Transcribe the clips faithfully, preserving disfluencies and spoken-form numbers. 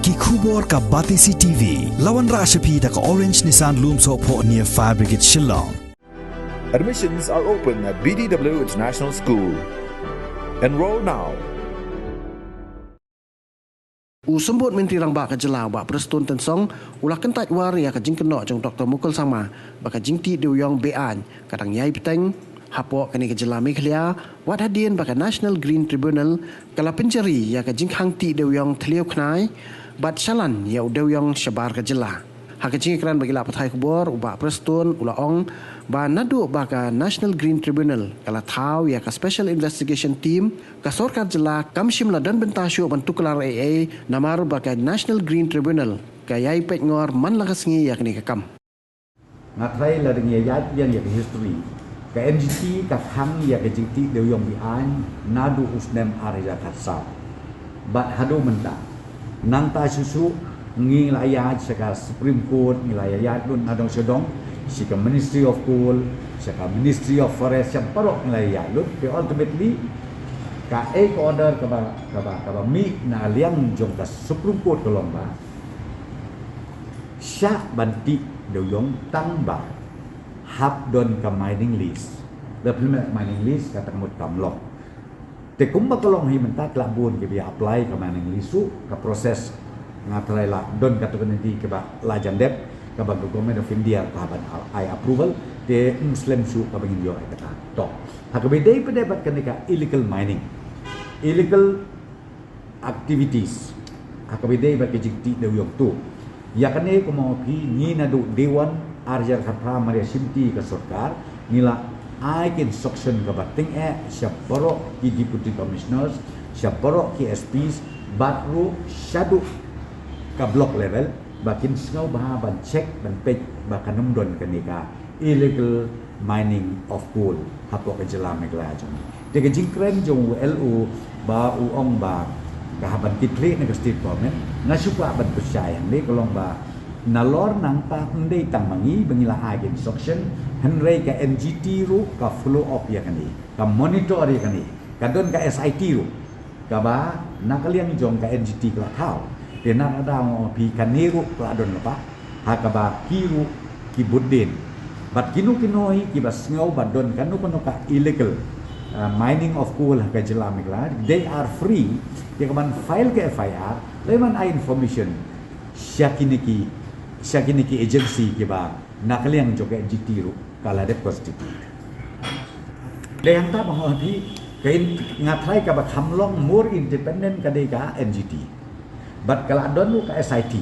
Ki khubor ka Batesi T V. La wanrah sha phi da ka Orange Nissan Lumsohphoh near Fire Brigade Shillong. Admissions are open at B D W International School. Enroll now. U Symbud Myntri Rangbah ka Jylla, Bah Prestone Tynsong, u la kyntait war ïa ka jingkynnoh jong Doktor Mukul Sangma ba ka jingtih dewiong be-aiñ ka dang ïai bteng hapoh kane ka jylla Meghalaya, wat hadien ba ka National Green Tribunal ka la pynjari ïa ka jingkhang tih dewiong thliew khnai bad shalan ïa u dewiong shabar ka jylla. Ha ka jingïakren bad ki lad pathai khubor, u Bah Prestone u la ong ba naduh ba ka National Green Tribunal ka la thaw ïa ka Special Investigation Team, ka sorkar jylla kam shym la don bynta shuh ban tuklar ei ei, namar ba ka National Green Tribunal ka ïai peit ngor man la ka sngi ïa kane ka kam. Nga trai la dang ïa ïaid biang ïa ka history. Ka N G T ka khang ïa ka jingtih dewiong be-aiñ naduh u snem ar hajar khatsaw. Bad haduh mynta, nangta shuh shuh ngi la ïaid sha ka Supreme Court, ngi la ïaid lut na dong sha dong, sha ka Ministry of Coal, sha ka Ministry of Forest, sha baroh ngi la ïaid lut. Te ultimately, ka ei ka order kaba, kaba, kaba mih na liang jong ka Supreme Court ka long ba shah ban tih dewiong tang ba hap don ka mining lease. Lada phim don mining lease, kata ka mut kam long. Te kumba ka long hi mynta, ki la bun kiba ïa apply ka mining lease ruh, ka process nga trai la don katto katne kaba la jan dep, kaba ka Government of India ka ban ai approval. Te ym slem shuh kaba ngin ïoh ïa kata. To, ha kaba ïadei pat de bad kane ka illegal mining, illegal activities ha kaba ïadei bad ka jingtih dewiong, to ïa kane, kumba nga ong ïa phi, ngi naduh day one ar hajar khatphra mar ïa shimti ka sorkar, ngi la ai ka instruction kaba tyngeh sha baroh ki Deputy Commissioners, sha baroh ki S Ps, bad ruh shaduh ka block level, ba kin sngewbha ban check, ban peit ba kan ym don kane ka illegal mining of coal hapoh ka jylla Meghalaya jong ngi. Te ka jingkren jong u L O ba u ong ba ka hap ban kit khlieh na ka state government, nga shu kwah ban pynshai hangne, ka long ba nalor nangta ym dei tang ma ngi ba ngi la ai ka instruction, hynrei ka N G T ruh ka follow up ïa kane, ka monitor ïa kane, ka don ka S I T ruh kaba na ka liang jong ka N G T ka la thaw. Te na ka daw nga ong ïa phi, kane ruh ka la don lypa ha kaba ki ruh ki bud dien. Bad kino kino hi kiba sngew ba don kano kano ka illegal, uh, mining of coal ha ka jylla Meghalaya, they are free ïa ka ban file ka F I R, lane ban ai information sha kine ki, sha kine ki agency kiba na ka liang jong ka N G T ruh ka la dep constitute. Dei hangta ba nga ong ïa phi, ka in-, nga trai kaba kham long more independent ka dei ka N G T. Bad ka la don ruh ka S I T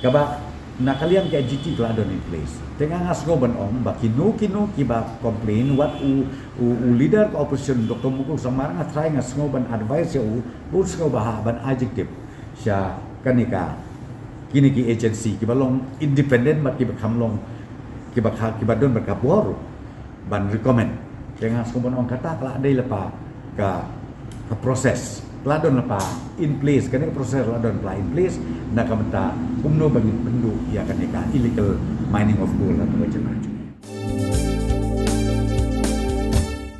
kaba na ka liang ka N G T ka la don in place. Te nga, nga sngew ban ong ba kino kino kiba complain, wat u, u, u leader ka opposition Doktor Mukul Sangma, nga trai, nga sngew ban advise ïa u, u sngewbha ban ai jingtip sha kane ka, kine ki agency kiba long independent bad kiba kham long, kiba kha, kiba don bad ka bor ban recommend. Te nga sngew ban ong kata ka la dei lypa ka, ka process, ka la don lypa in place, kane ka process la don lypa in place na ka bynta kumno ba ngin pynduh ïa kane ka illegal mining of coal ha ka jylla.